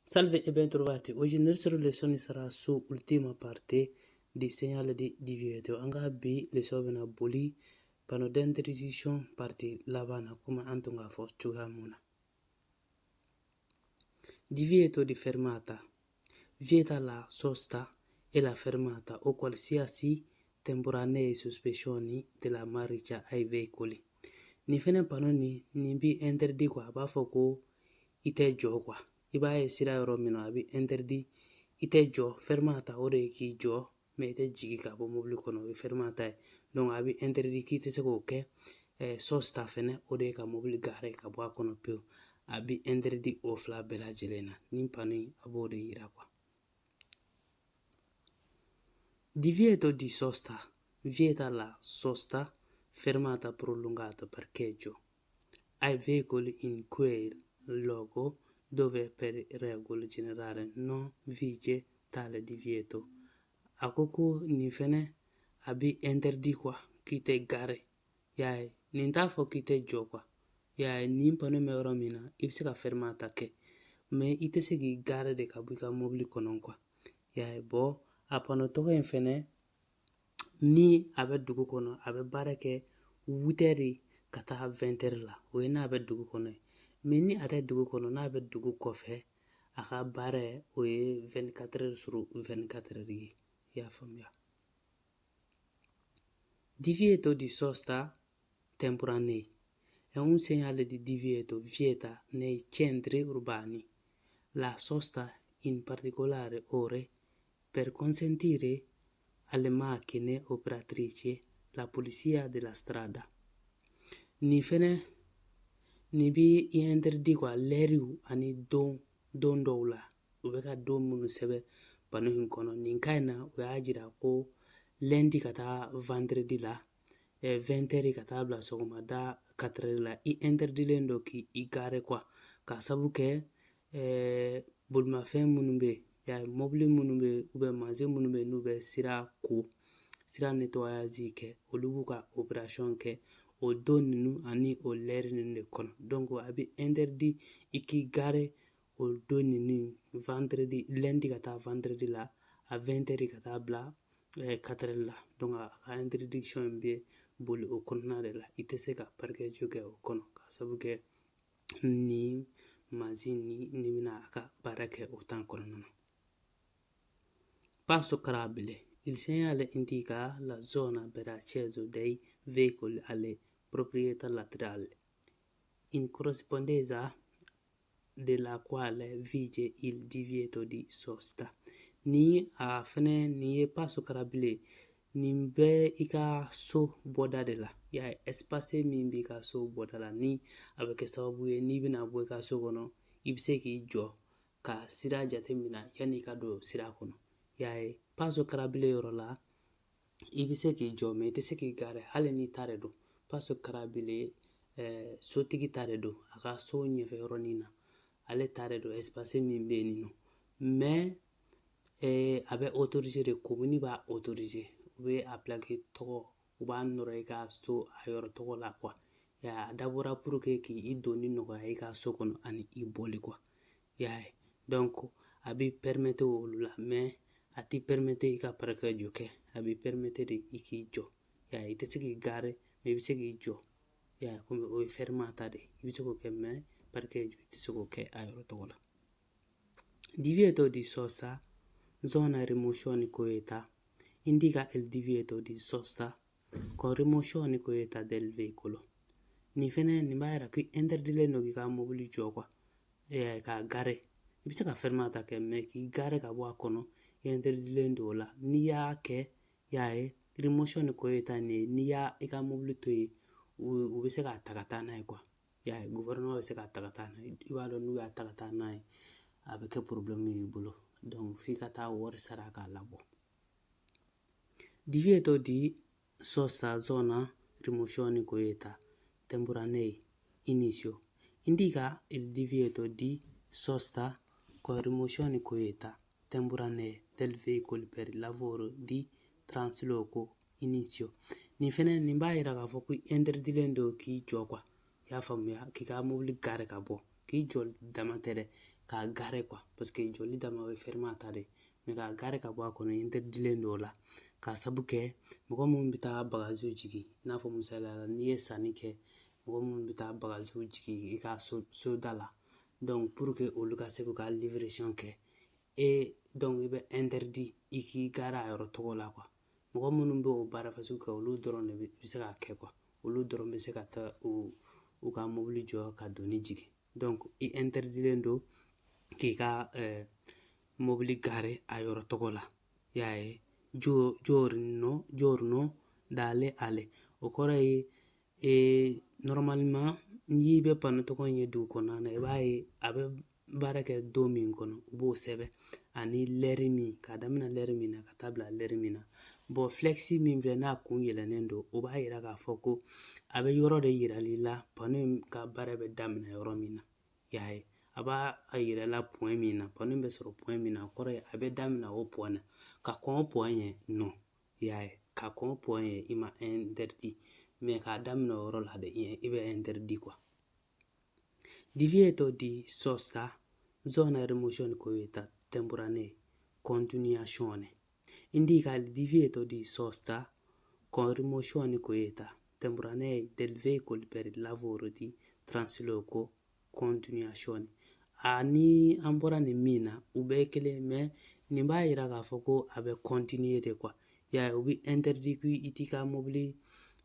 Salve e bentrovati. Oggi la nostra lezione sarà su ultima parte di segnale di divieto. An ka bi leçon bɛna boli panneau d'interdiction partie laban na, komi an tun k'a fɔ cogoya mun na. Divieto di fermata. Vieta la sosta e la fermata o qualsiasi temporanea sospensione della marcia ai veicoli. Nin fɛnɛ panneau nin bi interdit quoi. A b'a fɔ ko i tɛ jɔ quoi. I b'a ye sira yɔrɔ min na, a bɛ interdit, i tɛ jɔ. Fermata, o de ye k'i jɔ mais i tɛ jigin ka bɔ mobili kɔnɔ, o ye fermata ye. Donc a bɛ interdit k'i tɛ se k'o kɛ. Sosta fɛnɛ, o de ye ka mobili garer ka bɔ a kɔnɔ pewu. A bɛ interdit o fila bɛɛ lajɛlen na. Nin panneau in, a b'o de yira quoi. Divieto di sosta. Vieta la sosta, fermata prolungata, parcheggio ai veicoli in quel luogo dove per regola generale non vige tale divieto. A ko ko nin fɛnɛ a bi interdit quoi, k'i tɛ garer. Y'a ye, nin t'a fɔ k'i tɛ jɔ quoi. Y'a ye, nin panneau bɛ yɔrɔ min na, i bɛ se ka fermata kɛ mais i tɛ se k'i garer de ka bɔ i ka mobili kɔnɔ quoi. Y'a ye, bon, a panneau tɔgɔ in fɛnɛ, ni a bɛ dugu kɔnɔ, a bɛ baara kɛ 8 heures ka taa 20 heures la. O ye n'a bɛ dugu kɔnɔ ye. Mais ni a tɛ dugu kɔnɔ, n'a bɛ dugu kɔfɛ, a ka baara o ye 24 heures sur 24 heures ye. I y'a faamuya? Divieto di sosta temporanea. È un segnale di divieto, vieta nei centri urbani la sosta in particolari ore per consentire alle macchine operatrici la pulizia della strada. Nin fɛnɛ, nin bi i interdit quoi, lɛriw ani don don dɔw la, u bɛ ka don minnu sɛbɛn panneau in kɔnɔ. Nin ka in na, o y'a jira ko lundi ka taa vendredi la, 20 heures ka taa bila sɔgɔmada 4 heures la, i interdilen don k'i garer quoi, k'a sabu kɛ bolimafɛn minnu bɛ yen, mobili minnu bɛ yen, ou mansin minnu bɛ yen, n'u bɛ sira ko, sira nettoyage kɛ, olu b'u ka opération kɛ o don ninnu ani o lɛri ninnu de kɔnɔ. Donc a bɛ interdit i k'i garer o don ninnu, vendredi, lundi ka taa vendredi la, a 20 heures ka taa bila 4 heures la. Donc a ka interdiction in bɛ boli o kɔnɔna de la. I tɛ se ka parquage kɛ o kɔnɔ, k'a sabu kɛ nin mansin ni bɛna a ka baara kɛ o temps kɔnɔna na. Passo carrabile. Il segnale indica la zona per accesso dei veicoli alle proprietà laterali, in corrispondenza della quale vige il divieto di sosta. Ni a fɛnɛ, nin ye passo carrabile. Nin bɛ i ka so bɔda de la. Y'a ye, espace min b'i ka so bɔda la, ni a bɛ kɛ sababu ye n'i bɛna bɔ i ka so kɔnɔ, i bɛ se k'i jɔ ka sira jate minɛ yanni i ka don sira kɔnɔ. Y'a ye, passo carrabile yɔrɔ la, i bɛ se k'i jɔ mais i tɛ se k'i garer, hali n'i ta de don. Passo carrabile, sotigi ta de don, a ka so ɲɛfɛ yɔrɔnin na, ale ta de don, espace min bɛ yen nɔ. Mais a bɛ autoriser de, commune b'a autoriser, u bɛ a plaque tɔgɔ, u b'a nɔrɔ i ka so a yɔrɔ tɔgɔ la quoi. A dabɔra pour que k'i donni nɔgɔya i ka so kɔnɔ ani i bɔli quoi. I y'a ye, donc a b'i permettre olu la, mais a t'i permettre i ka parquage kɛ. A b'i permettre de i k'i jɔ. I y'a ye, i tɛ se k'i garer mais i bɛ se k'i jɔ. I y'a ye, komi o ye fermata de ye, i bɛ se k'o kɛ, mais parquage, i tɛ se k'o kɛ a yɔrɔ tɔgɔ la. Divieto di sosta zona rimozione coetta. Indica il divieto di sosta con rimozione coetta del veicolo. Nin fɛnɛ, nin b'a yira ko interdilen don k'i ka mobili jɔ quoi, k'a garer. I bɛ se ka fermata kɛ, mais k'i garer ka bɔ a kɔnɔ, i interdilen don o la. N'i y'a kɛ, y'a ye, rimozione coetta nin ye, n'i y'a i ka mobili to yen, u bɛ se k'a ta ka taa n'a ye quoi. Y'a ye, gouvernement bɛ se k'a ta ka taa n'a ye. I b'a dɔn, n'u y'a ta ka taa n'a ye, a bɛ kɛ problème y'i bolo. Donc f'i ka taa wari sara k'a labɔ. Divieto di sosta zona rimozione coetta temporanea inizio. Indica il divieto di sosta con rimozione coetta temporanea del veicolo per il lavoro di trasloco inizio. Nin fɛnɛ, nin b'a yira k'a fɔ ko interdilen don k'i jɔ quoi. I y'a faamuya, k'i ka mobili garer ka bɔ, k'i jɔ dama tɛ dɛ, k'a k'a garer quoi, parce que jɔli dama o ye fermata de, mais k'a garer ka bɔ a kɔnɔ interdilen don o la, k'a sabu kɛ mɔgɔ minnu bɛ taa bagaziw jigin, i n'a fɔ misaliya la n'i ye sanni kɛ, mɔgɔ minnu bɛ taa bagaziw jigin i ka soda la, donc pour que olu ka se k'u ka livraison kɛ, et donc i bɛ interdit i k'i garer a yɔrɔ tɔgɔ la quoi. Mɔgɔ minnu bɛ o baara fasugu kɛ, olu dɔrɔn de bɛ se k'a kɛ quoi, olu dɔrɔn bɛ se ka taa u ka mobili jɔ ka doni jigin. Donc i interdilen don k'i ka mobili garer a yɔrɔ tɔgɔ la, i y'a ye. Giorno giorno dalle alle, o kɔrɔ ye normalement n'i bɛ panneau tɔgɔ in ye dugu kɔnɔna na, i b'a ye a bɛ baara kɛ don min kɔnɔ, u b'o sɛbɛn ani lɛri min, k'a daminɛ lɛri min na ka taa bila lɛri min na. Bon, flèche min filɛ n'a kun yɛlɛnnen don, o b'a yira k'a fɔ ko a bɛ yɔrɔ de yirali la panneau in ka baara bɛ daminɛ yɔrɔ min na, i y'a ye. A b'a yira la point min na, panneau bɛ sɔrɔ point min na, o kɔrɔ ye a bɛ daminɛ o point na. Ka kɔn o point ɲɛ non, i y'a ye, ka kɔn o point ɲɛ i ma interdit, mais k'a daminɛ o yɔrɔ la de i bɛ interdit quoi. Divieto di sosta zona rimozione quieta temporanea continuazione. Indica il divieto di sosta con rimozione quieta temporanea del veicolo per il lavoro di trasloco continuazione. Ani an bɔra nin min na, u bɛɛ ye kelen, mais nin b'a yira k'a fɔ ko a bɛ continuer de quoi. I y'a ye, u bɛ interdit k'i t'i ka mobili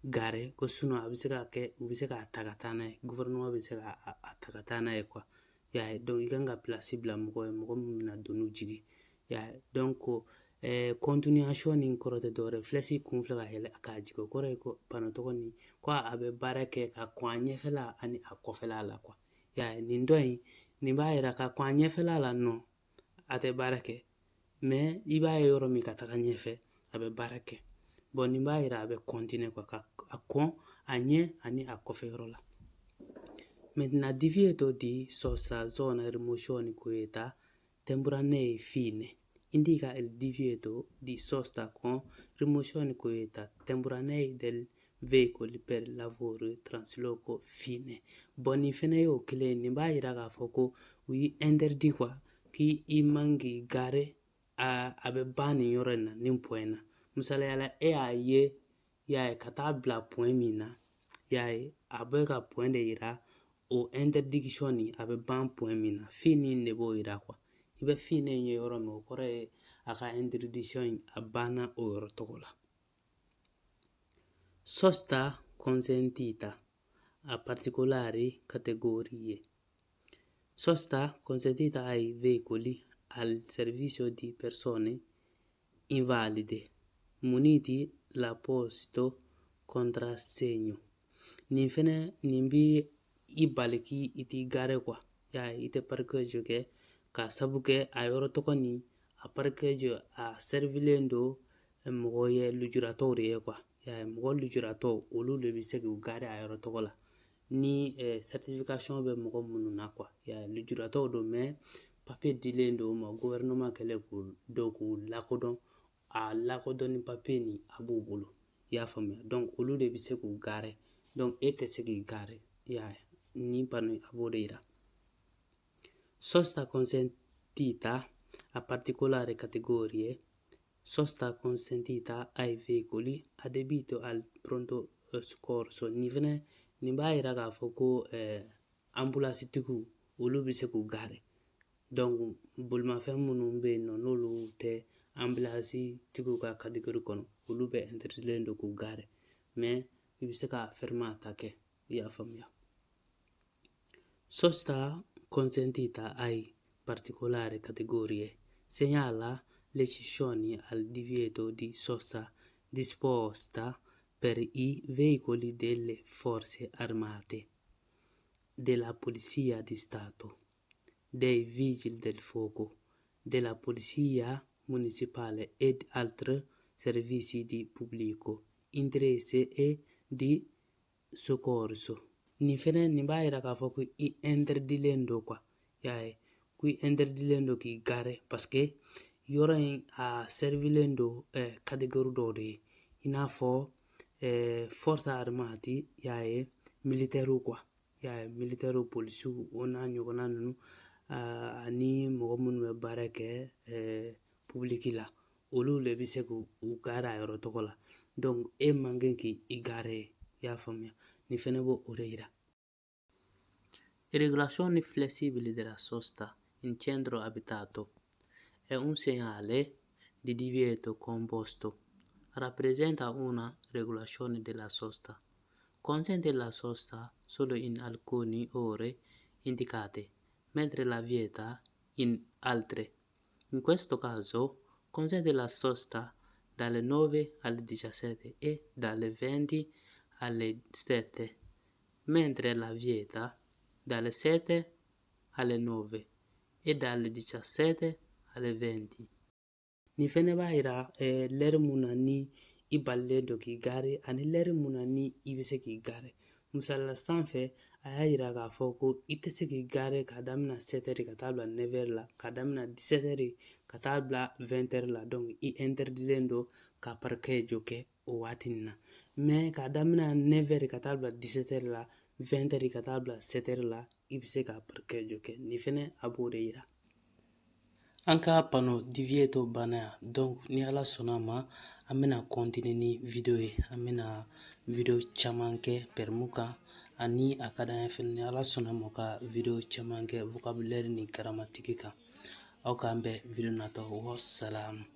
garer ko sinon a bɛ se ka kɛ u bɛ se k'a ta ka taa n'a ye, gouvernement bɛ se ka a ta ka taa n'a ye quoi, i y'a ye. Donc i kan ka place bila mɔgɔ ye, mɔgɔ min bɛna doniw jigin, i y'a ye. Donc continuation nin kɔrɔ tɛ dɔwɛrɛ, flèche kun filɛ ka yɛlɛ k'a jigin, o kɔrɔ ye ko panneau tɔgɔ nin ko a bɛ baara kɛ ka kɔn a ɲɛfɛla ani a kɔfɛla la quoi, i y'a ye. Nin dɔ in nin b'a yira ka kɔn a ɲɛfɛla la non, a tɛ baara kɛ, mais i b'a ye yɔrɔ min ka taga ɲɛfɛ a bɛ baara kɛ. Bon, nin b'a yira a bɛ continuer quoi, ka a kɔn a ɲɛ ani a kɔfɛ yɔrɔ la. Maintenant, divieto di sosta zona rimozione quieta temporanea fine. Indica il divieto di sosta con rimozione quieta temporanea del veicolo per lavoro trasloco fine. Bon, nin fɛnɛ y'o kelen ye, nin b'a yira k'a fɔ ko u y'i interdit quoi, k'i man k'i garer a bɛ ban nin yɔrɔ in na, nin point na. Misaliya la, e y'a ye, i y'a ye, ka taa bila point min na, i y'a ye, a bɛ ka point de yira o interdiction nin a bɛ ban point min na, fine nin de b'o yira quoi. I bɛ fine in ye yɔrɔ min, o kɔrɔ ye a ka interdiction in a banna o yɔrɔ tɔgɔ la. Sosta consentita a particolari categorie. Sosta consentita ai veicoli al servizio di persone invalide muniti l'apposito contrassegno. Nin fɛnɛ nin bi i bali k'i i t'i garer quoi, i y'a ye, i tɛ parquage kɛ, k'a sabu kɛ a yɔrɔ tɔgɔ nin a parquage a servilen don mɔgɔ ye lujuratɔw de ye quoi, i y'a ye. Mɔgɔ lujuratɔw olu de bɛ se k'u garer a yɔrɔ tɔgɔ la ni certification bɛ mɔgɔ minnu na quoi, i y'a ye. Lujuratɔw don, mais papier dilen don u ma, gouvernement kɛlen k'u dɔn k'u lakodɔn, a lakodɔnni papier nin a b'u bolo, i y'a faamuya. Donc olu de bɛ se k'u garer, donc e tɛ se k'i garer, i y'a ye. Nin panneau a b'o de yira. Sosta consentita a particolari categorie. Sosta consentita ai veicoli adibiti al pronto soccorso. Nin fɛnɛ nin b'a yira k'a fɔ ko ambulance tigiw olu bɛ se k'u garer. Donc bolimafɛn minnu bɛ yen nɔ n'olu tɛ ambulance tigiw ka catégorie kɔnɔ, olu bɛ interdilen don k'u garer, mais i bɛ se ka fermata kɛ, i y'a faamuya. Sosta consentita ai particolari categorie. Segnala l'eccezione al divieto di sosta disposta per i veicoli delle forze armate, della Polizia di Stato, dei Vigili del Fuoco, della Polizia Municipale ed altri servizi di pubblico interesse e di soccorso. Nin fɛnɛ nin b'a yira k'a fɔ ko i interdilen don quoi, i y'a ye, ko i interdilen don k'i garer, parce que yɔrɔ in a servilen don catégorie dɔw de ye, i n'a fɔ force armate, i y'a ye, militaire quoi, i y'a ye, militaire, polisiw, o n'a ɲɔgɔnna ninnu. Ani mɔgɔ minnu bɛ baara kɛ public la, olu le bɛ se k'u garer a yɔrɔ tɔgɔ la. Donc e man kan k'i garer yen. I y'a faamuya? Nin fɛnɛ b'o o de yira. Regolazione flessibile della sosta in centro abitato è un segnale di divieto composto. Rappresenta una regolazione della sosta. Consente la sosta solo in alcune ore indicate, mentre la vieta in altre. In questo caso consente la sosta dalle 9 alle 17 e dalle 20 alle 7, mentre la vieta dalle 7 alle 9 e dalle 17 alle 20. Nin fɛnɛ b'a yira lɛri mun na ni i balilen don k'i garer, ani lɛri mun na ni i bɛ se k'i garer. Misali la, sanfɛ a y'a yira k'a fɔ ko i tɛ se k'i garer k'a damina 7 heures ka taa bila 9 heures la, k'a damina 17 heures ka taa bila 20 heures la. Donc i interdilen don ka parqueggio kɛ o waati nin na. Mais k'a damina 9 heures ka taa bila 17 heures la, 20 heures ka taa bila 7 heures la, i bɛ se ka parqueggio kɛ. Nin fɛnɛ a b'o de yira. An ka panneau divieto banna yan. Donc ni Ala sɔnna a ma, an bɛna continuer ni vidéo ye. An bɛna vidéo caman kɛ permis kan, ani a ka d'an ye fɛnɛ, ni Ala sɔnna ma, ka vidéo caman kɛ vocabulaire ni grammatique kan. Aw k'an bɛn vidéo natɔ. Wassalam.